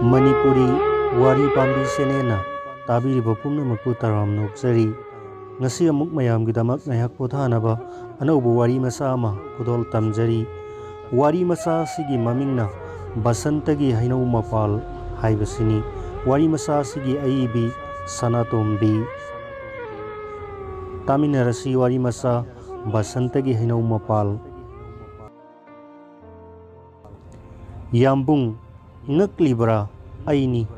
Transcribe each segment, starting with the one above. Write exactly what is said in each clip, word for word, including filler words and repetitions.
ꯃꯅꯤꯄꯨꯔꯤ ꯋꯥꯔꯤ ꯄꯥꯝꯕꯤ ꯆꯦꯅꯦꯜꯅ ꯇꯥꯕꯤꯔꯤꯕ ꯄꯨꯝꯅꯃꯛꯄꯨ ꯇꯔꯥꯝꯅ ꯑꯣꯛꯆꯔꯤ꯫ ꯉꯁꯤ ꯑꯃꯨꯛ ꯃꯌꯥꯝꯒꯤꯗꯃꯛ ꯉꯥꯏꯍꯥꯛ ꯄꯣꯊꯥꯅꯕ ꯑꯅꯧꯕ ꯋꯥꯔꯤ ꯃꯆꯥ ꯑꯃ ꯈꯨꯗꯣꯜ ꯇꯝꯖꯔꯤ꯫ ꯋꯥꯔꯤ ꯃꯆꯥ ꯑꯁꯤꯒꯤ ꯃꯃꯤꯡꯅ ꯕꯁꯟꯇꯒꯤ ꯍꯩꯅꯧ ꯃꯄꯥꯜ ꯍꯥꯏꯕꯁꯤꯅꯤ꯫ ꯋꯥꯔꯤ ꯃꯆꯥ ꯑꯁꯤꯒꯤ ꯑꯏꯕꯤ ꯁꯅꯥꯇꯣꯝꯕꯤ꯫ ꯇꯥꯃꯤꯟꯅꯔꯁꯤ ꯋꯥꯔꯤ ꯃꯆꯥ ꯕꯁꯟꯇꯒꯤ ꯍꯩꯅꯧ ꯃꯄꯥꯜ꯫ ꯌꯥꯝꯕꯨꯡ, ꯉꯛꯂꯤꯕ꯭ꯔꯥ? ꯑꯩꯅꯤ꯫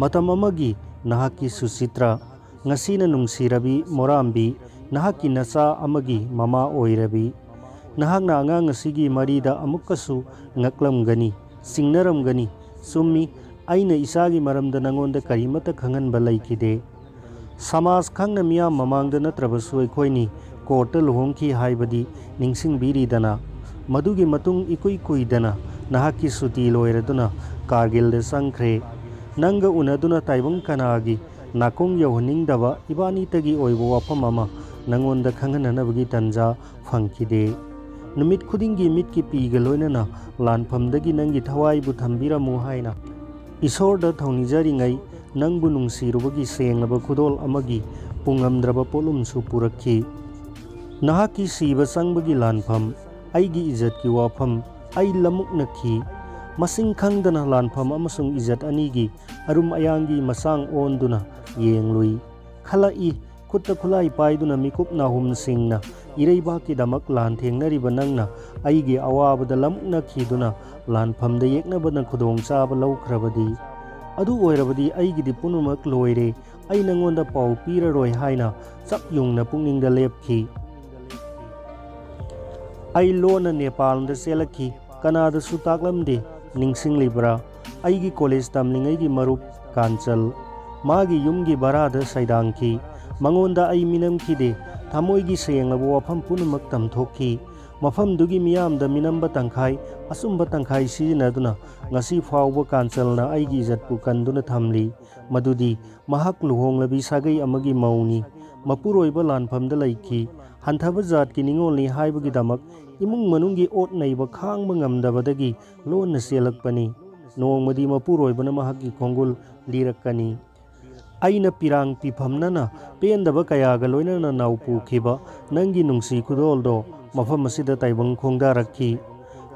ꯃꯇꯝ ꯑꯃꯒꯤ ꯅꯍꯥꯛꯀꯤ ꯁꯨꯆꯤꯇ꯭ꯔ, ꯉꯁꯤꯅ ꯅꯨꯡꯁꯤꯔꯕꯤ ꯃꯣꯔꯥꯝꯕꯤ, ꯅꯍꯥꯛꯀꯤ ꯅꯆꯥ ꯑꯃꯒꯤ ꯃꯃꯥ ꯑꯣꯏꯔꯕꯤ꯫ ꯅꯍꯥꯛꯅ ꯑꯉꯥꯡ ꯑꯁꯤꯒꯤ ꯃꯔꯤꯗ ꯑꯃꯨꯛꯀꯁꯨ ꯉꯛꯂꯝꯒꯅꯤ, ꯆꯤꯡꯅꯔꯝꯒꯅꯤ꯫ ꯆꯨꯝꯃꯤ, ꯑꯩꯅ ꯏꯆꯥꯒꯤ ꯃꯔꯝꯗ ꯅꯉꯣꯟꯗ ꯀꯔꯤꯃꯠꯇ ꯈꯪꯍꯟꯕ ꯂꯩꯈꯤꯗꯦ꯫ ꯁꯃꯥꯖ ꯈꯪꯅ ꯃꯤꯌꯥꯝ ꯃꯃꯥꯡꯗ ꯅꯠꯇ꯭ꯔꯕꯁꯨ ꯑꯩꯈꯣꯏꯅꯤ ꯀꯣꯔꯠꯇ ꯂꯨꯍꯣꯡꯈꯤ ꯍꯥꯏꯕꯗꯤ ꯅꯤꯡꯁꯤꯡꯕꯤꯔꯤꯗꯅ? ꯃꯗꯨꯒꯤ ꯃꯇꯨꯡ ꯏꯀꯨꯏ ꯀꯨꯏꯗꯅ ꯅꯍꯥꯛꯀꯤ ꯁꯨꯇꯤ ꯂꯣꯏꯔꯗꯨꯅ ꯀꯥꯔꯒꯤꯜꯗ ꯆꯪꯈ꯭ꯔꯦ꯫ ꯅꯪꯒ ꯎꯅꯗꯨꯅ ꯇꯥꯏꯕꯪ ꯀꯅꯥꯒꯤ ꯅꯥꯀꯣꯡ ꯌꯧꯍꯟꯅꯤꯡꯗꯕ ꯏꯕꯥꯅꯤꯇꯒꯤ ꯑꯣꯏꯕ ꯋꯥꯐꯝ ꯑꯃ ꯅꯉꯣꯟꯗ ꯈꯪꯍꯟꯅꯅꯕꯒꯤ ꯇꯟꯖꯥ ꯐꯪꯈꯤꯗꯦ꯫ ꯅꯨꯃꯤꯠ ꯈꯨꯗꯤꯡꯒꯤ ꯃꯤꯠꯀꯤ ꯄꯤꯒ ꯂꯣꯏꯅꯅ ꯂꯥꯟꯐꯝꯗꯒꯤ ꯅꯪꯒꯤ ꯊꯋꯥꯏꯕꯨ ꯊꯝꯕꯤꯔꯝꯃꯨ ꯍꯥꯏꯅ ꯏꯁꯣꯔꯗ ꯊꯧꯅꯤꯖꯔꯤꯉꯩ, ꯅꯪꯕꯨ ꯅꯨꯡꯁꯤꯔꯨꯕꯒꯤ ꯁꯦꯡꯂꯕ ꯈꯨꯗꯣꯜ ꯑꯃꯒꯤ ꯄꯨꯡꯉꯝꯗ꯭ꯔꯕ ꯄꯣꯠꯂꯨꯝꯁꯨ ꯄꯨꯔꯛꯈꯤ꯫ ꯅꯍꯥꯛꯀꯤ ꯁꯤꯕ ꯆꯪꯕꯒꯤ ꯂꯥꯟꯐꯝ, ꯑꯩꯒꯤ ꯏꯖꯠꯀꯤ ꯋꯥꯐꯝ, ꯑꯩ ꯂꯃꯨꯛꯅꯈꯤ꯫ ꯃꯁꯤꯡ ꯈꯪꯗꯅ ꯂꯥꯟꯐꯝ ꯑꯃꯁꯨꯡ ꯏꯖꯠ ꯑꯅꯤꯒꯤ ꯑꯔꯨꯝ ꯑꯌꯥꯡꯒꯤ ꯃꯆꯥꯡ ꯑꯣꯟꯗꯨꯅ ꯌꯦꯡꯂꯨꯏ꯫ ꯈꯜꯂꯛꯏ, ꯈꯨꯠꯇ ꯈꯨꯠꯂꯥꯏ ꯄꯥꯏꯗꯨꯅ ꯃꯤꯀꯨꯞ ꯅꯥꯍꯨꯝꯁꯤꯡꯅ ꯏꯔꯩꯕꯥꯛꯀꯤꯗꯃꯛ ꯂꯥꯟ ꯊꯦꯡꯅꯔꯤꯕ ꯅꯪꯅ ꯑꯩꯒꯤ ꯑꯋꯥꯕꯗ ꯂꯃꯨꯛꯅꯈꯤꯗꯨꯅ ꯂꯥꯟꯐꯝꯗ ꯌꯦꯛꯅꯕꯅ ꯈꯨꯗꯣꯡꯆꯥꯕ ꯂꯧꯈ꯭ꯔꯕꯗꯤ? ꯑꯗꯨ ꯑꯣꯏꯔꯕꯗꯤ ꯑꯩꯒꯤꯗꯤ ꯄꯨꯝꯅꯃꯛ ꯂꯣꯏꯔꯦ, ꯑꯩ ꯅꯉꯣꯟꯗ ꯄꯥꯎ ꯄꯤꯔꯔꯣꯏ ꯍꯥꯏꯅ ꯆꯞ ꯌꯨꯡꯅ ꯄꯨꯛꯅꯤꯡꯗ ꯂꯦꯞꯈꯤ꯫ ꯑꯩ ꯂꯣꯟꯅ ꯅꯦꯄꯥꯜꯗ ꯆꯦꯜꯂꯛꯈꯤ, ꯀꯅꯥꯗꯁꯨ ꯇꯥꯛꯂꯝꯗꯦ꯫ ꯅꯤꯡꯁꯤꯡꯂꯤꯕ꯭ꯔꯥ? ꯑꯩꯒꯤ ꯀꯣꯂꯦꯖ ꯇꯝꯂꯤꯉꯩꯒꯤ ꯃꯔꯨꯞ ꯀꯥꯟꯆꯜ, ꯃꯥꯒꯤ ꯌꯨꯝꯒꯤ ꯚꯔꯥꯗ ꯁꯩꯗꯥꯡꯈꯤ꯫ ꯃꯉꯣꯟꯗ ꯑꯩ ꯃꯤꯅꯝꯈꯤꯗꯦ, ꯊꯃꯣꯏꯒꯤ ꯁꯦꯡꯂꯕ ꯋꯥꯐꯝ ꯄꯨꯝꯅꯃꯛ ꯇꯝꯊꯣꯛꯈꯤ꯫ ꯃꯐꯝꯗꯨꯒꯤ ꯃꯤꯌꯥꯝꯗ ꯃꯤꯅꯝꯕ ꯇꯪꯈꯥꯏ, ꯑꯆꯨꯝꯕ ꯇꯪꯈꯥꯏ ꯁꯤꯖꯤꯟꯅꯗꯨꯅ ꯉꯁꯤ ꯐꯥꯎꯕ ꯀꯥꯟꯆꯜꯅ ꯑꯩꯒꯤ ꯏꯖꯠꯄꯨ ꯀꯟꯗꯨꯅ ꯊꯝꯂꯤ, ꯃꯗꯨꯗꯤ ꯃꯍꯥꯛ ꯂꯨꯍꯣꯡꯂꯕꯤ ꯁꯥꯒꯩ ꯑꯃꯒꯤ ꯃꯧꯅꯤ꯫ ꯃꯄꯨꯔꯣꯏꯕ ꯂꯥꯟꯐꯝꯗ ꯂꯩꯈꯤ꯫ ꯍꯟꯊꯕ ꯖꯥꯠꯀꯤ ꯅꯤꯉꯣꯜꯅꯤ ꯍꯥꯏꯕꯒꯤꯗꯃꯛ ꯏꯃꯨꯡ ꯃꯅꯨꯡꯒꯤ ꯑꯣꯠ ꯅꯩꯕ ꯈꯥꯡꯕ ꯉꯝꯗꯕꯗꯒꯤ ꯂꯣꯟꯅ ꯆꯦꯜꯂꯛꯄꯅꯤ꯫ ꯅꯣꯡꯃꯗꯤ ꯃꯄꯨꯔꯣꯏꯕꯅ ꯃꯍꯥꯛꯀꯤ ꯈꯣꯡꯒꯨꯜ ꯂꯤꯔꯛꯀꯅꯤ꯫ ꯑꯩꯅ ꯄꯤꯔꯥꯡ ꯄꯤꯐꯝꯅꯅ ꯄꯦꯟꯗꯕ ꯀꯌꯥꯒ ꯂꯣꯏꯅꯅ ꯅꯧ ꯄꯨꯈꯤꯕ ꯅꯪꯒꯤ ꯅꯨꯡꯁꯤ ꯈꯨꯗꯣꯜꯗꯣ ꯃꯐꯝ ꯑꯁꯤꯗ ꯇꯥꯏꯕꯪ ꯈꯣꯡꯗꯥꯔꯛꯈꯤ꯫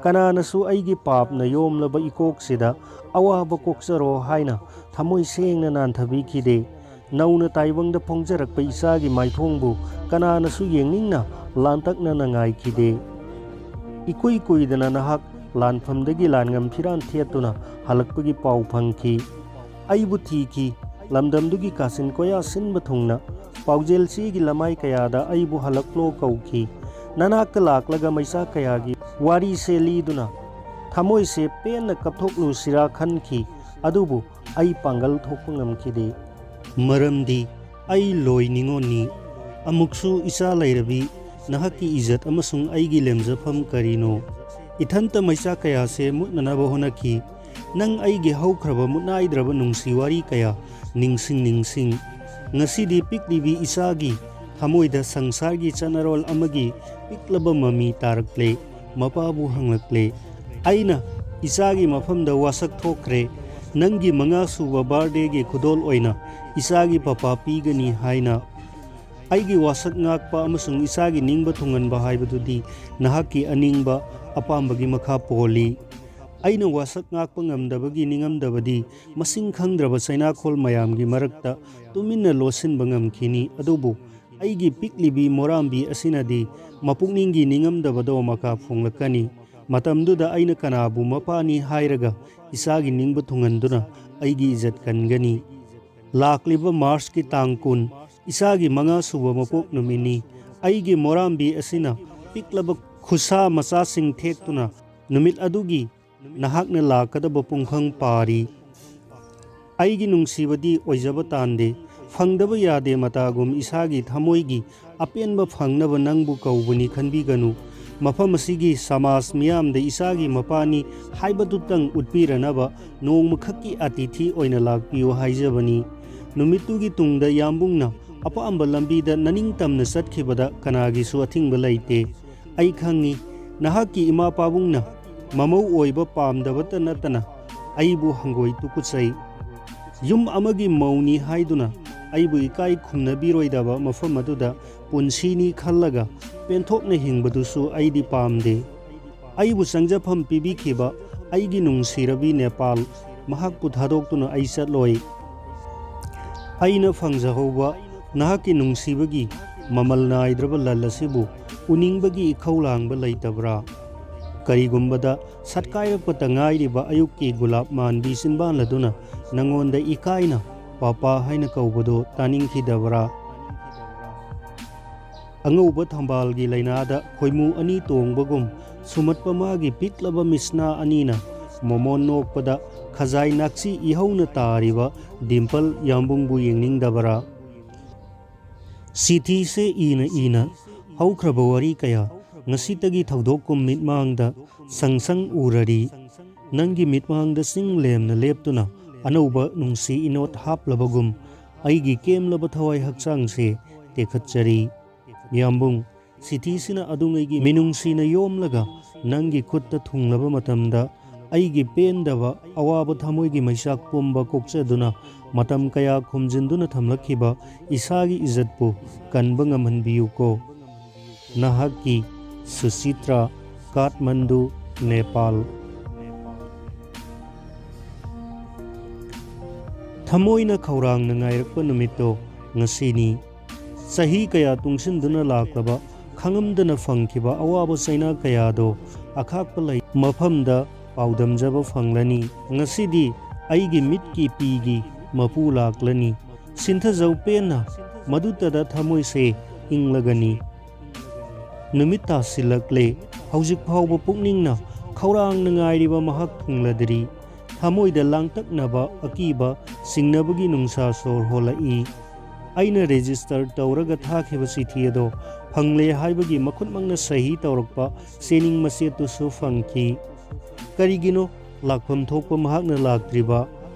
ꯀꯅꯥꯅꯁꯨ ꯑꯩꯒꯤ ꯄꯥꯞꯅ ꯌꯣꯝꯂꯕ ꯏꯀꯣꯛꯁꯤꯗ ꯑꯋꯥꯕ ꯀꯣꯛꯆꯔꯣ ꯍꯥꯏꯅ ꯊꯃꯣꯏ ꯁꯦꯡꯅ ꯅꯥꯟꯊꯕꯤꯈꯤꯗꯦ꯫ ꯅꯧꯅ ꯇꯥꯏꯕꯪꯗ ꯐꯣꯡꯖꯔꯛꯄ ꯏꯆꯥꯒꯤ ꯃꯥꯏꯊꯣꯡꯕꯨ ꯀꯅꯥꯅꯁꯨ ꯌꯦꯡꯅꯤꯡꯅ ꯂꯥꯟꯇꯛꯅꯅ ꯉꯥꯏꯈꯤꯗꯦ꯫ ꯏꯀꯨꯏ ꯀꯨꯏꯗꯅ ꯅꯍꯥꯛ ꯂꯥꯟꯐꯝꯗꯒꯤ ꯂꯥꯟꯉꯝ ꯐꯤꯔꯥꯟ ꯊꯦꯠꯇꯨꯅ ꯍꯜꯂꯛꯄꯒꯤ ꯄꯥꯎ ꯐꯪꯈꯤ꯫ ꯑꯩꯕꯨ ꯊꯤꯈꯤ꯫ ꯂꯝꯗꯝꯗꯨꯒꯤ ꯀꯥꯆꯤꯟ ꯀꯣꯌꯥ ꯁꯤꯟꯕ ꯊꯨꯡꯅ ꯄꯥꯎꯖꯦꯜ ꯆꯦꯒꯤ ꯂꯃꯥꯏ ꯀꯌꯥꯗ ꯑꯩꯕꯨ ꯍꯜꯂꯛꯂꯣ ꯀꯧꯈꯤ꯫ ꯅꯅꯥꯛꯇ ꯂꯥꯛꯂꯒ ꯃꯩꯆꯥꯛ ꯀꯌꯥꯒꯤ ꯋꯥꯔꯤꯁꯦ ꯂꯤꯗꯨꯅ ꯊꯃꯣꯏꯁꯦ ꯄꯦꯟꯅ ꯀꯞꯊꯣꯛꯂꯨꯁꯤꯔꯥ ꯈꯟꯈꯤ꯫ ꯑꯗꯨꯕꯨ ꯑꯩ ꯄꯥꯡꯒꯜ ꯊꯣꯛꯄ ꯉꯝꯈꯤꯗꯦ꯫ ꯃꯔꯝꯗꯤ ꯑꯩ ꯂꯣꯏ ꯅꯤꯉꯣꯜꯅꯤ꯫ ꯑꯃꯨꯛꯁꯨ ꯏꯆꯥ ꯂꯩꯔꯕꯤ ꯅꯍꯥꯛꯀꯤ ꯏꯖꯠ ꯑꯃꯁꯨꯡ ꯑꯩꯒꯤ ꯂꯦꯝꯖꯐꯝ ꯀꯔꯤꯅꯣ? ꯏꯊꯟꯇ ꯃꯩꯆꯥꯛ ꯀꯌꯥꯁꯦ ꯃꯨꯠꯅꯅꯕ ꯍꯣꯠꯅꯈꯤ꯫ ꯅꯪ ꯑꯩꯒꯤ ꯍꯧꯈ꯭ꯔꯕ ꯃꯨꯠꯅꯥꯏꯗ꯭ꯔꯕ ꯅꯨꯡꯁꯤ ꯋꯥꯔꯤ ꯀꯌꯥ ꯅꯤꯡꯁꯤꯡ ꯅꯤꯡꯁꯤꯡ꯫ ꯉꯁꯤꯗꯤ ꯄꯤꯛꯂꯤꯕꯤ ꯏꯆꯥꯒꯤ ꯊꯃꯣꯏꯗ ꯁꯪꯁꯥꯔꯒꯤ ꯆꯠꯅꯔꯣꯜ ꯑꯃꯒꯤ ꯄꯤꯛꯂꯕ ꯃꯃꯤ ꯇꯥꯔꯛꯂꯦ꯫ ꯃꯄꯥꯕꯨ ꯍꯪꯂꯛꯂꯦ꯫ ꯑꯩꯅ ꯏꯆꯥꯒꯤ ꯃꯐꯝꯗ ꯋꯥꯁꯛ ꯊꯣꯛꯈ꯭ꯔꯦ꯫ ꯅꯪꯒꯤ ꯃꯉꯥ ꯁꯨꯕ ꯕꯥꯔꯗꯦꯒꯤ ꯈꯨꯗꯣꯜ ꯑꯣꯏꯅ ꯏꯆꯥꯒꯤ ꯄꯄꯥ ꯄꯤꯒꯅꯤ ꯍꯥꯏꯅ꯫ ꯑꯩꯒꯤ ꯋꯥꯁꯛ ꯉꯥꯛꯄ ꯑꯃꯁꯨꯡ ꯏꯆꯥꯒꯤ ꯅꯤꯡꯕ ꯊꯨꯡꯍꯟꯕ ꯍꯥꯏꯕꯗꯨꯗꯤ ꯅꯍꯥꯛꯀꯤ ꯑꯅꯤꯡꯕ ꯑꯄꯥꯝꯕꯒꯤ ꯃꯈꯥ ꯄꯣꯜꯂꯤ꯫ ꯑꯩꯅ ꯋꯥꯁꯛ ꯉꯥꯛꯄ ꯉꯝꯗꯕꯒꯤ ꯅꯤꯡꯉꯝꯗꯕꯗꯤ ꯃꯁꯤꯡ ꯈꯪꯗ꯭ꯔꯕ ꯆꯩꯅꯥꯈꯣꯜ ꯃꯌꯥꯝꯒꯤ ꯃꯔꯛꯇ ꯇꯨꯃꯤꯟꯅ ꯂꯣꯠꯁꯤꯟꯕ ꯉꯝꯈꯤꯅꯤ꯫ ꯑꯗꯨꯕꯨ ꯑꯩꯒꯤ ꯄꯤꯛꯂꯤꯕꯤ ꯃꯣꯔꯥꯝꯕꯤ ꯑꯁꯤꯅꯗꯤ ꯃꯄꯨꯛꯅꯤꯡꯒꯤ ꯅꯤꯡꯉꯝꯗꯕꯗꯣ ꯃꯀꯥ ꯐꯣꯡꯂꯛꯀꯅꯤ꯫ ꯃꯇꯝꯗꯨꯗ ꯑꯩꯅ ꯀꯅꯥꯕꯨ ꯃꯄꯥꯅꯤ ꯍꯥꯏꯔꯒ ꯏꯆꯥꯒꯤ ꯅꯤꯡꯕ ꯊꯨꯡꯍꯟꯗꯨꯅ ꯑꯩꯒꯤ ꯏꯖꯠ ꯀꯟꯒꯅꯤ? ꯂꯥꯛꯂꯤꯕ ꯃꯥꯔꯆꯀꯤ ꯇꯥꯡ ꯀꯨꯟ, ꯏꯆꯥꯒꯤ ꯃꯉꯥ ꯁꯨꯕ ꯃꯄꯣꯛ ꯅꯨꯃꯤꯠꯅꯤ꯫ ꯑꯩꯒꯤ ꯃꯣꯔꯥꯝꯕꯤ ꯑꯁꯤꯅ ꯄꯤꯛꯂꯕ ꯈꯨꯠꯁꯥ ꯃꯆꯥꯁꯤꯡ ꯊꯦꯛꯇꯨꯅ ꯅꯨꯃꯤꯠ ꯑꯗꯨꯒꯤ ꯅꯍꯥꯛꯅ ꯂꯥꯛꯀꯗꯕ ꯄꯨꯡꯐꯝ ꯄꯥꯔꯤ꯫ ꯑꯩꯒꯤ ꯅꯨꯡꯁꯤꯕꯗꯤ ꯑꯣꯏꯖꯕ ꯇꯥꯟꯗꯦ, ꯐꯪꯗꯕ ꯌꯥꯗꯦ ꯃꯇꯥꯒꯨꯝ ꯏꯁꯥꯒꯤ ꯊꯃꯣꯏꯒꯤ ꯑꯄꯦꯟꯕ ꯐꯪꯅꯕ ꯅꯪꯕꯨ ꯀꯧꯕꯅꯤ ꯈꯟꯕꯤꯒꯅꯨ꯫ ꯃꯐꯝ ꯑꯁꯤꯒꯤ ꯁꯃꯥꯖ ꯃꯤꯌꯥꯝꯗ ꯏꯆꯥꯒꯤ ꯃꯄꯥꯅꯤ ꯍꯥꯏꯕꯗꯨꯇꯪ ꯎꯠꯄꯤꯔꯅꯕ ꯅꯣꯡꯃꯈꯛꯀꯤ ꯑꯇꯤꯊꯤ ꯑꯣꯏꯅ ꯂꯥꯛꯄꯤꯌꯨ ꯍꯥꯏꯖꯕꯅꯤ꯫ ꯅꯨꯃꯤꯠꯇꯨꯒꯤ ꯇꯨꯡꯗ ꯌꯥꯝꯕꯨꯡꯅ ꯑꯄꯥꯝꯕ ꯂꯝꯕꯤꯗ ꯅꯅꯤꯡꯇꯝꯅ ꯆꯠꯈꯤꯕꯗ ꯀꯅꯥꯒꯤꯁꯨ ꯑꯊꯤꯡꯕ ꯂꯩꯇꯦ꯫ ꯑꯩ ꯈꯪꯏ, ꯅꯍꯥꯛꯀꯤ ꯏꯃꯥ ꯄꯥꯕꯨꯡꯅ ꯃꯃꯧ ꯑꯣꯏꯕ ꯄꯥꯝꯗꯕꯇ ꯅꯠꯇꯅ ꯑꯩꯕꯨ ꯍꯪꯒꯣꯏ ꯇꯨꯀꯨꯠꯆꯩ꯫ ꯌꯨꯝ ꯑꯃꯒꯤ ꯃꯧꯅꯤ ꯍꯥꯏꯗꯨꯅ ꯑꯩꯕꯨ ꯏꯀꯥꯏ ꯈꯨꯝꯅꯕꯤꯔꯣꯏꯗꯕ ꯃꯐꯝ ꯑꯗꯨꯗ ꯄꯨꯟꯁꯤꯅꯤ ꯈꯜꯂꯒ ꯄꯦꯟꯊꯣꯛꯅ ꯍꯤꯡꯕꯗꯨꯁꯨ ꯑꯩꯗꯤ ꯄꯥꯝꯗꯦ꯫ ꯑꯩꯕꯨ ꯆꯪꯖꯐꯝ ꯄꯤꯕꯤꯈꯤꯕ ꯑꯩꯒꯤ ꯅꯨꯡꯁꯤꯔꯕꯤ ꯅꯦꯄꯥꯜ, ꯃꯍꯥꯛꯄꯨ ꯊꯥꯗꯣꯛꯇꯨꯅ ꯑꯩ ꯆꯠꯂꯣꯏ꯫ ꯑꯩꯅ ꯐꯪꯖꯍꯧꯕ ꯅꯍꯥꯛꯀꯤ ꯅꯨꯡꯁꯤꯕꯒꯤ ꯃꯃꯜ ꯅꯥꯏꯗ꯭ꯔꯕ ꯂꯟ ꯑꯁꯤꯕꯨ ꯎꯅꯤꯡꯕꯒꯤ ꯏꯈꯧ ꯂꯥꯡꯕ ꯂꯩꯇꯕ꯭ꯔꯥ? ꯀꯔꯤꯒꯨꯝꯕꯗ ꯁꯠꯀꯥꯏꯔꯛꯄꯇ ꯉꯥꯏꯔꯤꯕ ꯑꯌꯨꯛꯀꯤ ꯒꯨꯂꯥꯞ ꯃꯥꯟꯕꯤ ꯆꯤꯟꯕꯥꯟ ꯑꯗꯨꯅ ꯅꯉꯣꯟꯗ ꯏꯀꯥꯏꯅ "ꯄꯥꯄꯥ" ꯍꯥꯏꯅ ꯀꯧꯕꯗꯨ ꯇꯥꯅꯤꯡꯈꯤꯗꯕ꯭ꯔꯥ? ꯑꯉꯧꯕ ꯊꯝꯕꯥꯜꯒꯤ ꯂꯩꯅꯥꯗ ꯈꯣꯏꯃꯨ ꯑꯅꯤ ꯇꯣꯡꯕꯒꯨꯝ ꯁꯨꯝꯍꯠꯄ ꯃꯥꯒꯤ ꯄꯤꯛꯂꯕ ꯃꯤꯠꯁꯅꯥ ꯑꯅꯤꯅ ꯃꯣꯃꯣꯟ ꯅꯣꯛꯄꯗ ꯈꯖꯥꯏ ꯅꯥꯛꯁꯤ ꯏꯍꯧꯅ ꯇꯥꯔꯤꯕ ꯗꯤꯝꯄꯜ ꯌꯥꯝꯕꯨꯡꯕꯨ ꯌꯦꯡꯅꯤꯡꯗꯕꯔꯥ? ꯆꯤꯊꯤꯁꯦ ꯏꯅ ꯏꯅ ꯍꯧꯈ꯭ꯔꯕ ꯋꯥꯔꯤ ꯀꯌꯥ ꯉꯁꯤꯇꯒꯤ ꯊꯧꯗꯣꯛꯀꯨꯝ ꯃꯤꯠꯃꯥꯡꯗ ꯁꯪ ꯁꯪ ꯎꯔꯔꯤ꯫ ꯅꯪꯒꯤ ꯃꯤꯠꯃꯥꯡꯗ ꯆꯤꯡ ꯂꯦꯝꯅ ꯂꯦꯞꯇꯨꯅ ꯑꯅꯧꯕ ꯅꯨꯡꯁꯤ ꯏꯅꯣꯠ ꯍꯥꯞꯂꯕꯒꯨꯝ ꯑꯩꯒꯤ ꯀꯦꯝꯂꯕ ꯊꯋꯥꯏ ꯍꯛꯆꯥꯡꯁꯦ ꯇꯦꯛꯈꯠꯆꯔꯤ꯫ ꯌꯥꯝꯕꯨꯡ, ꯆꯤꯊꯤꯁꯤꯅ ꯑꯗꯨꯉꯩꯒꯤ ꯃꯤꯅꯨꯡꯁꯤꯅ ꯌꯣꯝꯂꯒ ꯅꯪꯒꯤ ꯈꯨꯠꯇ ꯊꯨꯡꯂꯕ ꯃꯇꯝꯗ ꯑꯩꯒꯤ ꯄꯦꯟꯗꯕ ꯑꯋꯥꯕ ꯊꯃꯣꯏꯒꯤ ꯃꯩꯆꯥꯛ ꯄꯨꯝꯕ ꯀꯣꯛꯆꯗꯨꯅ ꯃꯇꯝ ꯀꯌꯥ ꯈꯨꯝꯖꯤꯟꯗꯨꯅ ꯊꯝꯂꯛꯈꯤꯕ ꯏꯁꯥꯒꯤ ꯏꯖꯠꯄꯨ ꯀꯟꯕ ꯉꯝꯍꯟꯕꯤꯌꯨꯀꯣ꯫ ꯅꯍꯥꯛꯀꯤ ꯁꯨꯆꯤꯇ꯭ꯔꯥ, ꯀꯥꯊꯃꯟꯗꯨ, ꯅꯦꯄꯥꯜ꯫ ꯊꯃꯣꯏꯅ ꯈꯧꯔꯥꯡꯅ ꯉꯥꯏꯔꯛꯄ ꯅꯨꯃꯤꯠꯇꯣ ꯉꯁꯤꯅꯤ꯫ ꯆꯍꯤ ꯀꯌꯥ ꯇꯨꯡꯁꯤꯟꯗꯨꯅ ꯂꯥꯛꯂꯕ, ꯈꯪꯉꯝꯗꯅ ꯐꯪꯈꯤꯕ ꯑꯋꯥꯕ ꯆꯩꯅꯥ ꯀꯌꯥꯗꯣ ꯑꯈꯥꯛꯄ ꯂꯩ ꯃꯐꯝꯗ ꯄꯥꯎꯗꯝꯖꯕ ꯐꯪꯂꯅꯤ꯫ ꯉꯁꯤꯗꯤ ꯑꯩꯒꯤ ꯃꯤꯠꯀꯤ ꯄꯤꯒꯤ ꯃꯄꯨ ꯂꯥꯛꯂꯅꯤ꯫ ꯁꯤꯟꯊꯖꯧ ꯄꯦꯟꯅ, ꯃꯗꯨꯇꯗ ꯊꯃꯣꯏꯁꯦ ꯏꯪꯂꯒꯅꯤ꯫ ꯅꯨꯃꯤꯠ ꯇꯥꯁꯤꯜꯂꯛꯂꯦ꯫ ꯍꯧꯖꯤꯛ ꯐꯥꯎꯕ ꯄꯨꯛꯅꯤꯡꯅ ꯈꯧꯔꯥꯡꯅ ꯉꯥꯏꯔꯤꯕ ꯃꯍꯥꯛ ꯊꯨꯡꯂꯗ꯭ꯔꯤ꯫ ꯊꯃꯣꯏꯗ ꯂꯥꯡꯇꯛꯅꯕ, ꯑꯀꯤꯕ, ꯆꯤꯡꯅꯕꯒꯤ ꯅꯨꯡꯁꯥ ꯁꯣꯔ ꯍꯣꯜꯂꯛꯏ꯫ ꯑꯩꯅ ꯔꯦꯖꯤꯁꯇꯔ ꯇꯧꯔꯒ ꯊꯥꯈꯤꯕ ꯆꯤꯊꯤ ꯑꯗꯣ ꯐꯪꯂꯦ ꯍꯥꯏꯕꯒꯤ ꯃꯈꯨꯠꯃꯛꯅ ꯁꯍꯤ ꯇꯧꯔꯛꯄ ꯆꯦꯅꯤꯡ ꯃꯆꯦꯠꯇꯨꯁꯨ ꯐꯪꯈꯤ꯫ ꯀꯔꯤꯒꯤꯅꯣ ꯂꯥꯛꯐꯝ ꯊꯣꯛꯄ ꯃꯍꯥꯛꯅ ꯂꯥꯛꯇ꯭ꯔꯤꯕ?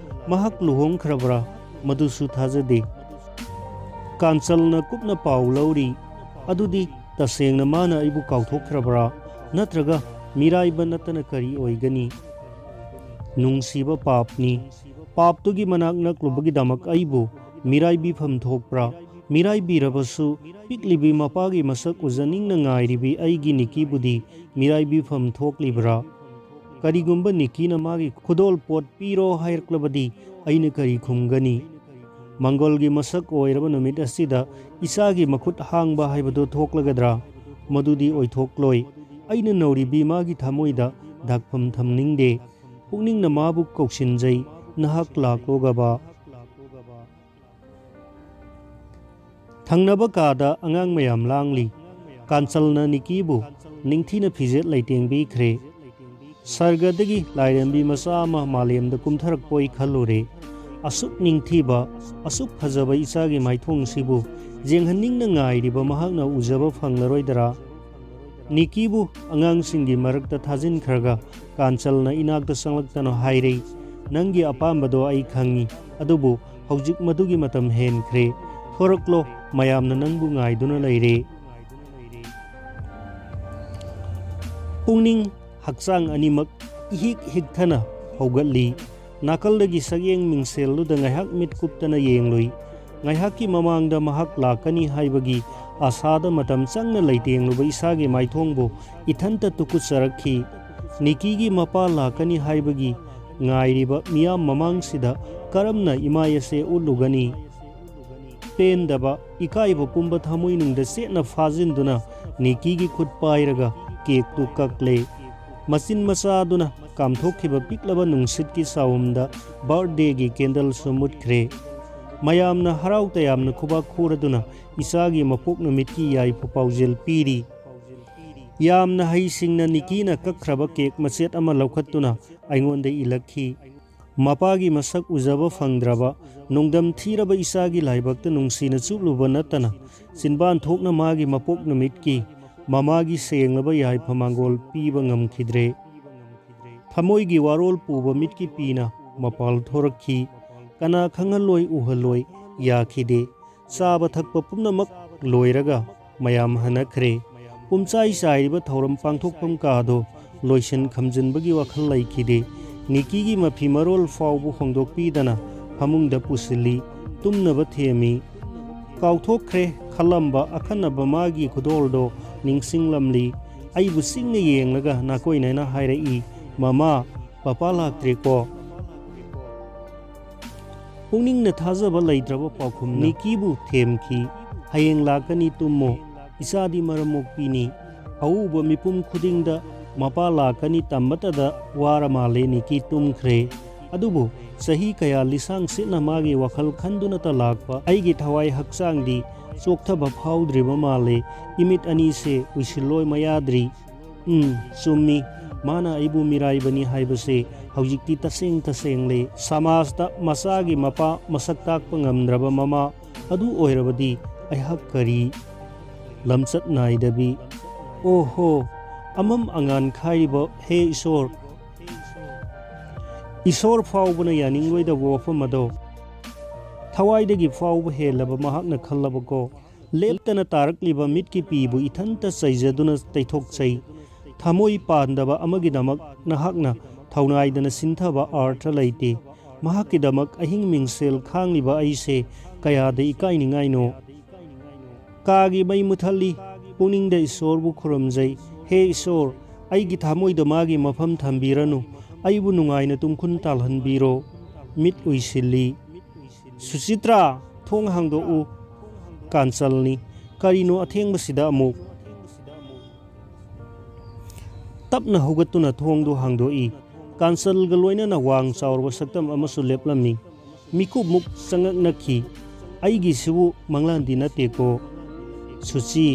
ꯃꯍꯥꯛ ꯂꯨꯍꯣꯡꯈ꯭ꯔꯕ꯭ꯔꯥ? ꯃꯗꯨꯁꯨ ꯊꯥꯖꯗꯦ꯫ ꯀꯥꯟꯆꯜꯅ ꯀꯨꯞꯅ ꯄꯥꯎ ꯂꯧꯔꯤ꯫ ꯑꯗꯨꯗꯤ ꯇꯁꯦꯡꯅ ꯃꯥꯅ ꯑꯩꯕꯨ ꯀꯥꯎꯊꯣꯛꯈ꯭ꯔꯕ꯭ꯔꯥ? ꯅꯠꯇ꯭ꯔꯒ ꯃꯤꯔꯥꯏꯕ ꯅꯠꯇꯅ ꯀꯔꯤ ꯑꯣꯏꯒꯅꯤ? ꯅꯨꯡꯁꯤꯕ ꯄꯥꯞꯅꯤ꯫ ꯄꯥꯞꯇꯨꯒꯤ ꯃꯅꯥꯛ ꯅꯛꯂꯨꯕꯒꯤꯗꯃꯛ ꯑꯩꯕꯨ ꯃꯤꯔꯥꯏꯕꯤꯐꯝ ꯊꯣꯛꯄ꯭ꯔꯥ? ꯃꯤꯔꯥꯏꯕꯤꯔꯕꯁꯨ, ꯄꯤꯛꯂꯤꯕꯤ ꯃꯄꯥꯒꯤ ꯃꯁꯛ ꯎꯖꯅꯤꯡꯅ ꯉꯥꯏꯔꯤꯕꯤ ꯑꯩꯒꯤ ꯅꯤꯀꯤꯕꯨꯗꯤ ꯃꯤꯔꯥꯏꯕꯤꯐꯝ ꯊꯣꯛꯂꯤꯕ꯭ꯔꯥ? ꯀꯔꯤꯒꯨꯝꯕ ꯅꯤꯀꯤꯅ ꯃꯥꯒꯤ ꯈꯨꯗꯣꯜ ꯄꯣꯠ ꯄꯤꯔꯣ ꯍꯥꯏꯔꯛꯂꯕꯗꯤ ꯑꯩꯅ ꯀꯔꯤ ꯈꯨꯝꯒꯅꯤ? ꯃꯪꯒꯣꯜꯒꯤ ꯃꯁꯛ ꯑꯣꯏꯔꯕ ꯅꯨꯃꯤꯠ ꯑꯁꯤꯗ ꯏꯆꯥꯒꯤ ꯃꯈꯨꯠ ꯍꯥꯡꯕ ꯍꯥꯏꯕꯗꯨ ꯊꯣꯛꯂꯒꯗ꯭ꯔꯥ? ꯃꯗꯨꯗꯤ ꯑꯣꯏꯊꯣꯛꯂꯣꯏ꯫ ꯑꯩꯅ ꯅꯧꯔꯤꯕꯤ ꯃꯥꯒꯤ ꯊꯃꯣꯏꯗ ꯗꯥꯛꯐꯝ ꯊꯝꯅꯤꯡꯗꯦ꯫ ꯄꯨꯛꯅꯤꯡꯅ ꯃꯥꯕꯨ ꯀꯧꯁꯤꯟꯖꯩ, "ꯅꯍꯥꯛ ꯂꯥꯛꯂꯣ, ꯒꯕꯥ?" ꯊꯪꯅꯕ ꯀꯥꯗ ꯑꯉꯥꯡ ꯃꯌꯥꯝ ꯂꯥꯡꯂꯤ꯫ ꯀꯥꯟꯆꯜꯅ ꯅꯤꯀꯤꯕꯨ ꯅꯤꯡꯊꯤꯅ ꯐꯤꯖꯦꯠ ꯂꯩꯇꯦꯡꯕꯤꯈ꯭ꯔꯦ꯫ ꯁꯔꯒꯗꯒꯤ ꯂꯥꯏꯔꯦꯝꯕꯤ ꯃꯆꯥ ꯑꯃ ꯃꯥꯂꯦꯝꯗ ꯀꯨꯝꯊꯔꯛꯄꯣꯏ ꯈꯜꯂꯨꯔꯦ꯫ ꯑꯁꯨꯛ ꯅꯤꯡꯊꯤꯕ, ꯑꯁꯨꯛ ꯐꯖꯕ ꯏꯆꯥꯒꯤ ꯃꯥꯏꯊꯣꯡꯁꯤꯕꯨ ꯌꯦꯡꯍꯟꯅꯤꯡꯅ ꯉꯥꯏꯔꯤꯕ ꯃꯍꯥꯛꯅ ꯎꯖꯕ ꯐꯪꯂꯔꯣꯏꯗꯔꯥ? ꯅꯤꯀꯤꯕꯨ ꯑꯉꯥꯡꯁꯤꯡꯒꯤ ꯃꯔꯛꯇ ꯊꯥꯖꯤꯟꯈ꯭ꯔꯒ ꯀꯥꯟꯆꯜꯅ ꯏꯅꯥꯛꯇ ꯆꯪꯂꯛꯇꯅ ꯍꯥꯏꯔꯩ, "ꯅꯪꯒꯤ ꯑꯄꯥꯝꯕꯗꯣ ꯑꯩ ꯈꯪꯏ, ꯑꯗꯨꯕꯨ ꯍꯧꯖꯤꯛ ꯃꯗꯨꯒꯤ ꯃꯇꯝ ꯍꯦꯟꯈ꯭ꯔꯦ꯫ ꯊꯣꯔꯛꯂꯣ, ꯃꯌꯥꯝꯅ ꯅꯪꯕꯨ ꯉꯥꯏꯗꯨꯅ ꯂꯩꯔꯦ꯫" ꯄꯨꯛꯅꯤꯡ, ꯍꯛꯆꯥꯡ ꯑꯅꯤꯃꯛ ꯏꯍꯤꯛ ꯍꯤꯛꯊꯅ ꯍꯧꯒꯠꯂꯤ꯫ ꯅꯥꯀꯜꯗꯒꯤ ꯁꯛꯌꯦꯡ ꯃꯤꯡꯁꯦꯜꯗꯨꯗ ꯉꯥꯏꯍꯥꯛ ꯃꯤꯠ ꯀꯨꯞꯇꯅ ꯌꯦꯡꯂꯨꯏ꯫ ꯉꯥꯏꯍꯥꯛꯀꯤ ꯃꯃꯥꯡꯗ ꯃꯍꯥꯛ ꯂꯥꯛꯀꯅꯤ ꯍꯥꯏꯕꯒꯤ ꯑꯥꯁꯥꯗ ꯃꯇꯝ ꯆꯪꯅ ꯂꯩꯇꯦꯡꯂꯨꯕ ꯏꯁꯥꯒꯤ ꯃꯥꯏꯊꯣꯡꯕꯨ ꯏꯊꯟꯇ ꯇꯨꯀꯨꯠꯆꯔꯛꯈꯤ꯫ ꯅꯤꯀꯤꯒꯤ ꯃꯄꯥ ꯂꯥꯛꯀꯅꯤ ꯍꯥꯏꯕꯒꯤ ꯉꯥꯏꯔꯤꯕ ꯃꯤꯌꯥꯝ ꯃꯃꯥꯡꯁꯤꯗ ꯀꯔꯝꯅ ꯏꯃꯥꯏ ꯑꯁꯦ ꯎꯠꯂꯨꯒꯅꯤ? ꯄꯦꯟꯗꯕ, ꯏꯀꯥꯏꯕ ꯄꯨꯝꯕ ꯊꯃꯣꯏꯅꯨꯡꯗ ꯆꯦꯠꯅ ꯐꯥꯖꯤꯟꯗꯨꯅ ꯅꯤꯀꯤꯒꯤ ꯈꯨꯠ ꯄꯥꯏꯔꯒ ꯀꯦꯛꯇꯨ ꯀꯛꯂꯦ꯫ ꯃꯆꯤꯟ ꯃꯆꯥꯗꯨꯅ ꯀꯥꯝꯊꯣꯛꯈꯤꯕ ꯄꯤꯛꯂꯕ ꯅꯨꯡꯁꯤꯠꯀꯤ ꯆꯥꯎꯝꯗ ꯕꯥꯔꯊꯗꯦꯒꯤ ꯀꯦꯟꯗꯜꯁꯨ ꯃꯨꯠꯈ꯭ꯔꯦ꯫ ꯃꯌꯥꯝꯅ ꯍꯔꯥꯎ ꯇꯌꯥꯝꯅ ꯈꯨꯕꯥꯛ ꯈꯨꯔꯗꯨꯅ ꯏꯆꯥꯒꯤ ꯃꯄꯣꯛ ꯅꯨꯃꯤꯠꯀꯤ ꯌꯥꯏꯐ ꯄꯥꯎꯖꯦꯜ ꯄꯤꯔꯤ꯫ ꯌꯥꯝꯅ ꯍꯩꯁꯤꯡꯅ ꯅꯤꯀꯤꯅ ꯀꯛꯈ꯭ꯔꯕ ꯀꯦꯛ ꯃꯆꯦꯠ ꯑꯃ ꯂꯧꯈꯠꯇꯨꯅ ꯑꯩꯉꯣꯟꯗ ꯏꯜꯂꯛꯈꯤ꯫ ꯃꯄꯥꯒꯤ ꯃꯁꯛ ꯎꯖꯕ ꯐꯪꯗ꯭ꯔꯕ, ꯅꯨꯡꯗꯝ ꯊꯤꯔꯕ ꯏꯆꯥꯒꯤ ꯂꯥꯏꯕꯛꯇ ꯅꯨꯡꯁꯤꯅ ꯆꯨꯞꯂꯨꯕ ꯅꯠꯇꯅ, ꯆꯤꯟꯕꯥꯟ ꯊꯣꯛꯅ ꯃꯥꯒꯤ ꯃꯄꯣꯛ ꯅꯨꯃꯤꯠꯀꯤ ꯃꯃꯥꯒꯤ ꯁꯦꯡꯂꯕ ꯌꯥꯏꯐ ꯃꯥꯡꯒꯣꯜ ꯄꯤꯕ ꯉꯝꯈꯤꯗ꯭ꯔꯦ꯫ ꯊꯃꯣꯏꯒꯤ ꯋꯥꯔꯣꯜ ꯄꯨꯕ ꯃꯤꯠꯀꯤ ꯄꯤꯅ ꯃꯄꯥꯜ ꯊꯣꯔꯛꯈꯤ꯫ ꯀꯅꯥ ꯈꯪꯍꯜꯂꯣꯏ ꯎꯍꯜꯂꯣꯏ ꯌꯥꯈꯤꯗꯦ꯫ ꯆꯥꯕ ꯊꯛꯄ ꯄꯨꯝꯅꯃꯛ ꯂꯣꯏꯔꯒ ꯃꯌꯥꯝ ꯍꯟꯅꯈ꯭ꯔꯦ꯫ ꯄꯨꯝꯆꯥꯏ ꯆꯥꯏꯔꯤꯕ ꯊꯧꯔꯝ ꯄꯥꯡꯊꯣꯛꯐꯝ ꯀꯥꯗꯣ ꯂꯣꯏꯁꯤꯟ ꯈꯝꯖꯤꯟꯕꯒꯤ ꯋꯥꯈꯜ ꯂꯩꯈꯤꯗꯦ꯫ ꯅꯤꯀꯤꯒꯤ ꯃꯐꯤ ꯃꯔꯣꯜ ꯐꯥꯎꯕ ꯍꯣꯡꯗꯣꯛꯄꯤꯗꯅ ꯐꯃꯨꯡꯗ ꯄꯨꯁꯤꯜꯂꯤ꯫ ꯇꯨꯝꯅꯕ ꯊꯦꯝꯃꯤ꯫ ꯀꯥꯎꯊꯣꯛꯈ꯭ꯔꯦ ꯈꯜꯂꯝꯕ ꯑꯈꯟꯅꯕ ꯃꯥꯒꯤ ꯈꯨꯗꯣꯜꯗꯣ ꯅꯤꯡꯁꯤꯡꯂꯝꯂꯤ꯫ ꯑꯩꯕꯨ ꯆꯤꯡꯅ ꯌꯦꯡꯂꯒ ꯅꯥꯀꯣꯏꯅꯅ ꯍꯥꯏꯔꯛꯏ, "ꯃꯃꯥ, ꯄꯄꯥ ꯂꯥꯛꯇ꯭ꯔꯦꯀꯣ?" ꯄꯨꯛꯅꯤꯡꯅ ꯊꯥꯖꯕ ꯂꯩꯇ꯭ꯔꯕ ꯄꯥꯎꯈꯨꯝꯅ ꯅꯤꯀꯤꯕꯨ ꯊꯦꯝꯈꯤ, "ꯍꯌꯦꯡ ꯂꯥꯛꯀꯅꯤ, ꯇꯨꯝꯃꯣ꯫ ꯏꯆꯥꯗꯤ ꯃꯔꯝ ꯃꯣꯛꯄꯤꯅꯤ"꯫ ꯑꯎꯕ ꯃꯤꯄꯨꯝ ꯈꯨꯗꯤꯡꯗ ꯃꯄꯥ ꯂꯥꯛꯀꯅꯤ ꯇꯝꯕꯇꯗ ꯋꯥꯔ ꯃꯥꯜꯂꯦ ꯅꯤꯀꯤ ꯇꯨꯝꯈ꯭ꯔꯦ꯫ ꯑꯗꯨꯕꯨ ꯆꯍꯤ ꯀꯌꯥ ꯂꯤꯁꯥꯡ ꯁꯤꯠꯅ ꯃꯥꯒꯤ ꯋꯥꯈꯜ ꯈꯟꯗꯨꯅꯇ ꯂꯥꯛꯄ ꯑꯩꯒꯤ ꯊꯋꯥꯏ ꯍꯛꯆꯥꯡꯗꯤ ꯆꯣꯛꯊꯕ ꯐꯥꯎꯗ꯭ꯔꯤꯕ ꯃꯥꯜꯂꯦ꯫ ꯏꯃꯤꯠ ꯑꯅꯤꯁꯦ ꯎꯏꯁꯤꯜꯂꯣꯏ ꯃꯌꯥꯗ꯭ꯔꯤ꯫ ꯎꯝ, ꯆꯨꯝꯃꯤ꯫ ꯃꯥꯅ ꯑꯩꯕꯨ ꯃꯤꯔꯥꯏꯕꯅꯤ ꯍꯥꯏꯕꯁꯦ ꯍꯧꯖꯤꯛꯇꯤ ꯇꯁꯦꯡ ꯇꯁꯦꯡꯂꯦ꯫ ꯁꯃꯥꯖꯇ ꯃꯆꯥꯒꯤ ꯃꯄꯥ ꯃꯁꯛ ꯇꯥꯛꯄ ꯉꯝꯗ꯭ꯔꯕ ꯃꯃꯥ ꯑꯗꯨ ꯑꯣꯏꯔꯕꯗꯤ ꯑꯩꯍꯥꯛ ꯀꯔꯤ? ꯂꯝꯆꯠ ꯅꯥꯏꯗꯕꯤ꯫ ꯑꯣꯍꯣ, ꯑꯃꯝ ꯑꯉꯥꯟ ꯈꯥꯏꯔꯤꯕ ꯍꯦ ꯏꯁꯣꯔ! ꯏꯁꯣꯔ ꯐꯥꯎꯕꯅ ꯌꯥꯅꯤꯡꯂꯣꯏꯗꯕ ꯋꯥꯐꯝ ꯑꯗꯣ ꯊꯋꯥꯏꯗꯒꯤ ꯐꯥꯎꯕ ꯍꯦꯜꯂꯕ ꯃꯍꯥꯛꯅ ꯈꯜꯂꯕꯀꯣ꯫ ꯂꯦꯞꯇꯅ ꯇꯥꯔꯛꯂꯤꯕ ꯃꯤꯠꯀꯤ ꯄꯤꯕꯨ ꯏꯊꯟꯇ ꯆꯩꯖꯗꯨꯅ ꯇꯩꯊꯣꯛꯆꯩ꯫ ꯊꯃꯣꯏ ꯄꯥꯟꯗꯕ ꯑꯃꯒꯤꯗꯃꯛ ꯅꯍꯥꯛꯅ ꯊꯧꯅꯥꯏꯗꯅ ꯁꯤꯟꯊꯕ ꯑꯥꯔꯊ ꯂꯩꯇꯦ꯫ ꯃꯍꯥꯛꯀꯤꯗꯃꯛ ꯑꯍꯤꯡ ꯃꯤꯡꯁꯦꯜ ꯈꯥꯡꯂꯤꯕ ꯑꯩꯁꯦ ꯀꯌꯥꯗ ꯏꯀꯥꯏꯅꯤꯡꯉꯥꯏꯅꯣ꯫ ꯀꯥꯒꯤ ꯃꯩ ꯃꯨꯊꯠꯂꯤ꯫ ꯄꯨꯛꯅꯤꯡꯗ ꯏꯁꯣꯔꯕꯨ ꯈꯨꯔꯨꯝꯖꯩ꯫ ꯍꯦ ꯏꯁꯣꯔ, ꯑꯩꯒꯤ ꯊꯃꯣꯏꯗ ꯃꯥꯒꯤ ꯃꯐꯝ ꯊꯝꯕꯤꯔꯅꯨ꯫ ꯑꯩꯕꯨ ꯅꯨꯡꯉꯥꯏꯅ ꯇꯨꯝꯈꯨꯟ ꯇꯥꯜꯍꯟꯕꯤꯔꯣ꯫ ꯃꯤꯠ ꯎꯏꯁꯤꯜꯂꯤ꯫ "ꯁꯨꯆꯤꯇ꯭ꯔꯥ, ꯊꯣꯡ ꯍꯥꯡꯗꯣꯛꯎ꯫" ꯀꯥꯟꯆꯜꯅꯤ꯫ "ꯀꯔꯤꯅꯣ ꯑꯊꯦꯡꯕꯁꯤꯗ ꯑꯃꯨꯛ?" ꯇꯞꯅ ꯍꯧꯒꯠꯇꯨꯅ ꯊꯣꯡꯗꯨ ꯍꯥꯡꯗꯣꯛꯏ꯫ ꯀꯥꯟꯆꯜꯒ ꯂꯣꯏꯅꯅ ꯋꯥꯡ ꯆꯥꯎꯔꯕ ꯁꯛꯇꯝ ꯑꯃꯁꯨ ꯂꯦꯞꯂꯝꯃꯤ꯫ ꯃꯤꯀꯨꯞꯃꯨꯛ ꯆꯪꯉꯛꯅꯈꯤ꯫ "ꯑꯩꯒꯤꯁꯤꯕꯨ ꯃꯪꯂꯥꯟꯗꯤ ꯅꯠꯇꯦꯀꯣ?" "ꯁꯨꯆꯤ,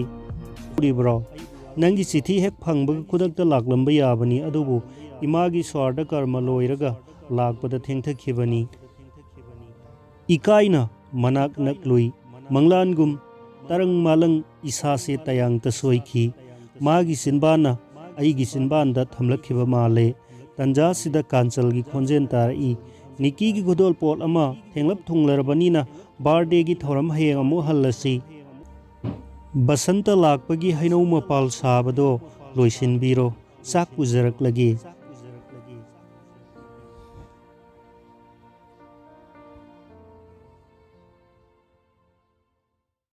ꯎꯔꯤꯕ꯭ꯔꯣ? ꯅꯪꯒꯤ ꯆꯤꯊꯤ ꯍꯦꯛ ꯐꯪꯕꯒ ꯈꯨꯗꯛꯇ ꯂꯥꯛꯂꯝꯕ ꯌꯥꯕꯅꯤ, ꯑꯗꯨꯕꯨ ꯏꯃꯥꯒꯤ ꯁ꯭ꯋꯥꯔꯗ ꯀꯔꯃ ꯂꯣꯏꯔꯒ ꯂꯥꯛꯄꯗ ꯊꯦꯡꯊꯈꯤꯕꯅꯤ꯫" ꯏꯀꯥꯏꯅ ꯃꯅꯥꯛ ꯅꯛꯂꯨꯏ꯫ ꯃꯪꯂꯥꯟꯒꯨꯝ ꯇꯔꯪ ꯃꯥꯂꯪ ꯏꯁꯥꯁꯦ ꯇꯌꯥꯡꯇ ꯁꯣꯏꯈꯤ꯫ ꯃꯥꯒꯤ ꯆꯤꯟꯕꯥꯟꯅ ꯑꯩꯒꯤ ꯆꯤꯟꯕꯥꯟꯗ ꯊꯝꯂꯛꯈꯤꯕ ꯃꯥꯜꯂꯦ꯫ ꯇꯟꯖꯥꯁꯤꯗ ꯀꯥꯟꯆꯜꯒꯤ ꯈꯣꯟꯖꯦꯜ ꯇꯥꯔꯛꯏ, "ꯅꯤꯀꯤꯒꯤ ꯈꯨꯗꯣꯜꯄꯣꯠ ꯑꯃ ꯊꯦꯡꯂꯞ ꯊꯨꯡꯂꯔꯕꯅꯤꯅ ꯕꯥꯔꯗꯦꯒꯤ ꯊꯧꯔꯝ ꯍꯌꯦꯡ ꯑꯃꯨꯛ ꯍꯜꯂꯁꯤ꯫ ꯕꯁꯟꯇ ꯂꯥꯛꯄꯒꯤ ꯍꯩꯅꯧ ꯃꯄꯥꯜ ꯁꯥꯕꯗꯣ ꯂꯣꯏꯁꯤꯟꯕꯤꯔꯣ꯫ ꯆꯥꯛ ꯄꯨꯖꯔꯛꯂꯒꯦ꯫"